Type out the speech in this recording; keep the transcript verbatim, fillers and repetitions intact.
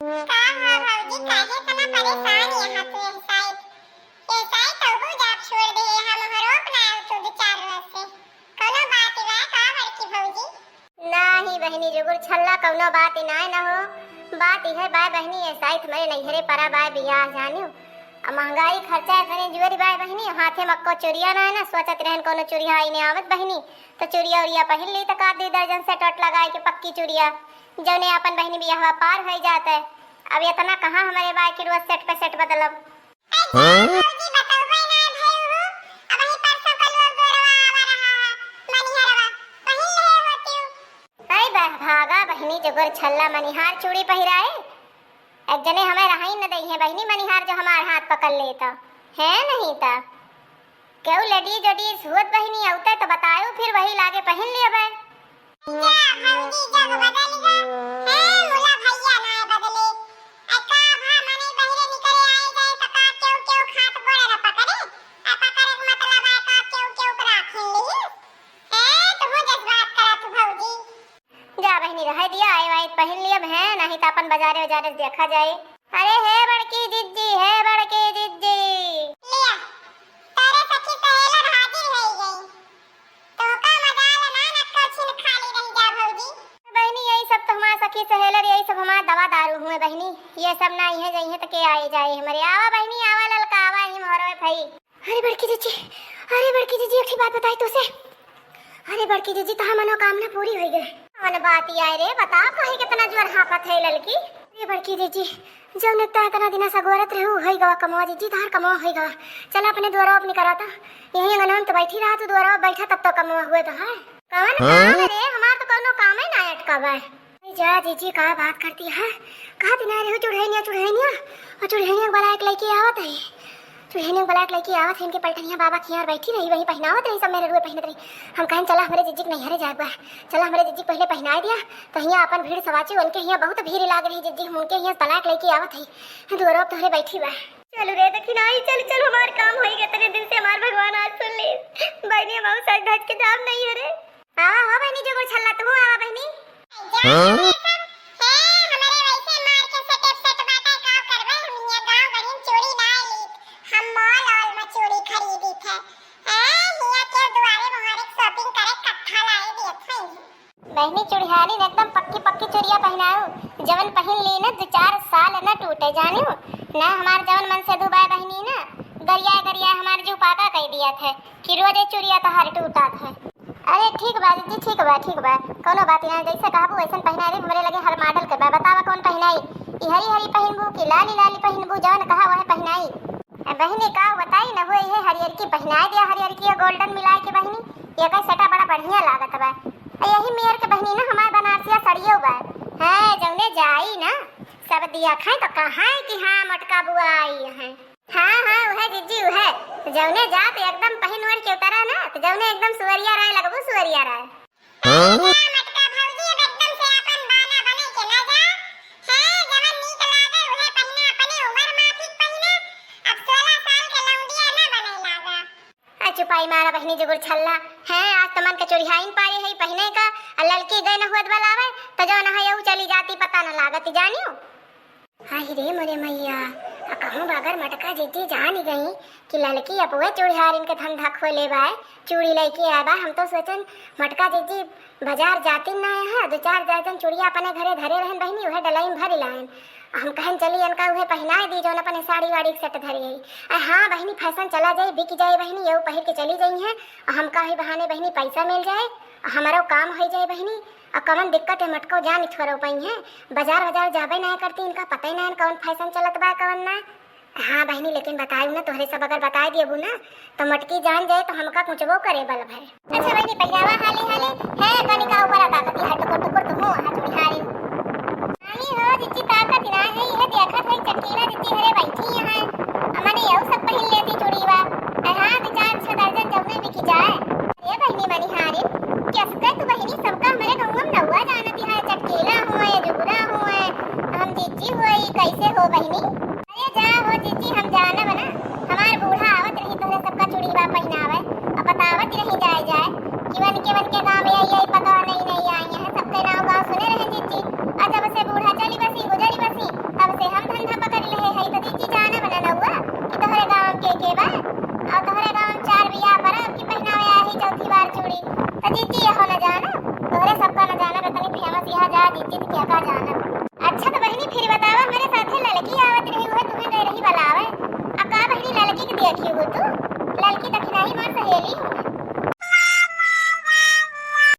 का हो भौजी, काहे इतना परेशान यहाँ तू? एह साइड, एह साइड तो तू job छोड़ दे, हम हरोप ना आए तू दो चार रोज से। कौनो बात बा का बड़की भौजी? नाही बहिनी जुगुर छल्ला, कौनो बात ही नाही न हो। बात इहे बाय बहिनी, एह साइड हमरे नैहरे परा बाय बियाह जानियो। आ महंगाई खर्चा इतने जुअरी बाय बहिनी, हाथे में एक्को चुरिया ना है ना, सोचत रहन कौनो चुरिया आई ने आवत बहिनी, तो चुरिया उरिया पहिन ली, तो का दे दर्जन set वट लगाए के पक्की चुरिया, जौने आपन बहिनी बियाहवा पार होई जात है। अब इतना कहाँ हमरे बाय के रोज set पे set बदलब। हाँ? भौजी बतौबे ना भई हो, अब ही परसों कल वो गोरवा आवा रहा है, मनिहरवा, पहिन ले होती। अरे बह-, भागा बहिनी जुगुर छल्ला मनिहार चूड़ी पहिराए। एक जने हमें रहाई न दई है बहिनी मनिहार जो हमार हाथ पकड़ लेता है नहीं ता। केहू ladies वेडीज हुअत बहिनी अउते तो बतायो फिर वही लागे पहिन लिया बे। जा भौजी जग बदल गा। है मुला भैया ना बदले। ए का भा मने बहिरे निकरे आए जाए तो का केहू केहू खात गोड़े न पकड़े। आ पकड़े के मतलब है का केहू केहू के राखिन ली। ए तुहू जज्बात करत भौजी। जा बहिनी, रहे दिया, आए वाए पहिन लियब है, नहीं तो अपन बाजारे उजारे से देखा जाए। अरे हे बड़की जिज्जी, हे बड़की जिज्जी। लिया, तारे सखी सहेलर हाजिर है गई। तो का मजाल ना नक्को छिन खाली रह जा भौजी। बहिनी, यही सब तो हमार सखी सहेलर, यही सब हमार दवा दारू हुए बहिनी। ये सब ना इहे जइहे तो के आए जाए हमरे। आवा बहिनी, आवा ललका, आवा ही मोहरवे भाई। अरे बड़की जीजी, अरे बड़की जीजी, एक ठे बात बताई तोसे। अरे बड़की जीजी, तहार मनोकामना पूरी होई गए। कौन बात आई रे, बताओ काहे कितना जोर हाँफत है ललकी। अरे बड़की जीजी, जौन एक तो इतना दिना सगोरत रहू, होई गवा कमवा जीजी, तहार कमवा होई गवा। चला अपने दुआरा अपनी करा था, यही अंगनवा में तो बैठी रहा तू, दुआरा बैठा तब तो कमवा हुए तो है। कौन हाँ? काम रे, हमार तो कौनो काम ही ना अटका बा। अरे जा जीजी, का बात करती है? का दिन आए रहो चुड़ैनिया, चुड़ैनिया? और चुड़ैनिया के बलाए के लइके आवत है। चुड़ैनिया के बलाए के लइके आवत है, इनके पलटनिया बाबा के यहाँ बैठी रही, वहीं पहिनावत रही, सब मेरे रुए पहिनत रही। हम कहें, "चला हमरे जीजी के नैहरे जाए बा, चला हमरे जीजी के पहले पहिनाए दिया।" तो हियाँ अपन भीड़ सवाची, उनके हियाँ बहुत भीड़ लाग रही जीजी, हम उनके हियाँ बलाए के लइके आवत है। दुआरो अब तोहरे बैठी बा। चलू रे दखिनाई, चल, चल, हमार काम होई गए, इतने दिन से हमार भगवान आज सुन ले। बहनी, हम सज धज के जाब नहीं है रे। आवा हो बहिनी, जुगुर छल्ला, तू आवा बहिनी। हाँ? हे, हमरे वैसे मार के सटे सट बाटे, का करबे? हम हियां गांव गढ़िन चूड़ी ना ली, हम मॉल ऑल में चूड़ी खरीदी थे। ए, हियां के दुआरे मुहारे shopping करे कत्था लाई दिए थे। बहिनी, चुड़िहारिन एकदम पक्की पक्की चुरिया पहिनाऊ, जवन पहिन ली ना, दो चार साल न टूटे, जानियो ना। हमार जवन मन से दुबाए बहिनी ना, गरिया गरिया हमार जीव पाका कई दिया थे। कि रोजे चुरिया तहार टूटत है। अरे ठीक बा दीदी, ठीक बा, ठीक बा, कौनो बात ना, जैसे कहबू वैसन पहिनाई देब। हमरे लगे हर मॉडल के बा, बतावा कौन पहिनाई? ई हरी हरी पहिनबू कि लाली लाली पहिनबू, जवन कहा वह पहिनाई। ए बहिनी, का बताई न हो, इहे हरियर की पहिनाई दिया, हरियर की गोल्डन मिलाए के बहिनी, ये का सेटा बड़ा बढ़िया लागत बा। आ यही मेर के बहिनी ना हमार बनारसिया सड़ियो बा। है जौने जाई ना, सब दिया खाए तो कहाँ है कि हाँ मोटका बुआ आई है। हाँ, हाँ, उहे जिज्जी, उहे। जौने जात एकदम पहिन ओढ़ के उतरा ना, तो जौने एकदम सुअरिया राय लगबू, सुअरिया राय। हाँ? ए मटका भौजी, अब एकदम से आपन बाना बने के ना जा। हाँ, जवन नीक लागे, उहे पहिना, अपने उमर माफिक पहिना। अब सोलह साल के लौंडिया ना बने लागा। आ चुपाई मारा बहिनी जुगुर छल्ला। हैं, आज तो मन के चुड़िहाइन पाए है पहिने का, आ ललकी गए न हुअत बलावे, तो जौन है यहू चली जाती, पता न लागत, जानियो। हाय रे मोरे मैया, आ कहूँ बगर मटका जिज्जी जान गई कि ललकी अपुए चूड़िहारिन के धंधा खोले बाय, चूड़ी लइके आए बा। हम तो सोचन मटका जिज्जी बाजार जातिन ना है, दो चार दर्जन चूड़िया अपने घरे धरे रहन बहिनी, उहे डलाई में भर लायन। हम कहन चली इनका उहे पहिनाए दी जौन अपने साड़ी वाड़ी के सेट धरे है। आ हाँ बहिनी, फैशन चला जाए, बिक जाए बहिनी, यहू पहिर के चली जाई है। आ हमका ही बहाने बहिनी पैसा मिल जाए, आ हमरो काम हो जाए बहिनी। आ कवन दिक्कत है, मटको जान छोड़ो पई है। बाजार बाजार जाबे ना करती, इनका पता ही ना है कौन फैशन चलत बा कौन ना। हाँ बहिनी, लेकिन बतायू ना, तोहरे सब अगर बताए दियबू ना, तो मटकी जान जाए तो हमका कुचबो करे बल भय। अच्छा बहिनी, पहिरावा हाली हाली है, कनिका ऊपर ताकती है, टुकुर टुकुर तुहू वहाँ चुड़िहारी। नहीं हो जिज्जी, ताकत ना है, यह देखत है चटकीला जिज्जी हरे बैठी यहाँ, मने यहू सब पहिन लेती चूड़ीवा। अरे हाँ, दो चार छह दर्जन जौने बिकी जाए। अरे बहिनी मनिहारी, कैसे तू बहिनी सबका हमरे गौवा में नौवा जानती है, चटकीला हुए, जुगुरा हुए, हम जिज्जी हुए, कैसे हो बहिनी? अरे जा हो जिज्जी, हम जानब ना, हमार बूढ़ा आवत रही तोहरे सबका चूड़ीवा पहिनावे, अब बतावत रही जाए जाए कि वन के वन के गाँव में आई आई पतवा नई नई आई है, सबके नाव गाँव सुने रहे जिज्जी। और जब से बूढ़ा चली बसी, गुजरी बसी, जीती तो क्या का जाना। अच्छा तो बहिनी फिर बतावा, मेरे साथे लड़की आवत रही, उहे तुम्हें गए रही बुलावे। आ का बहिनी लड़की के देखी हो तू?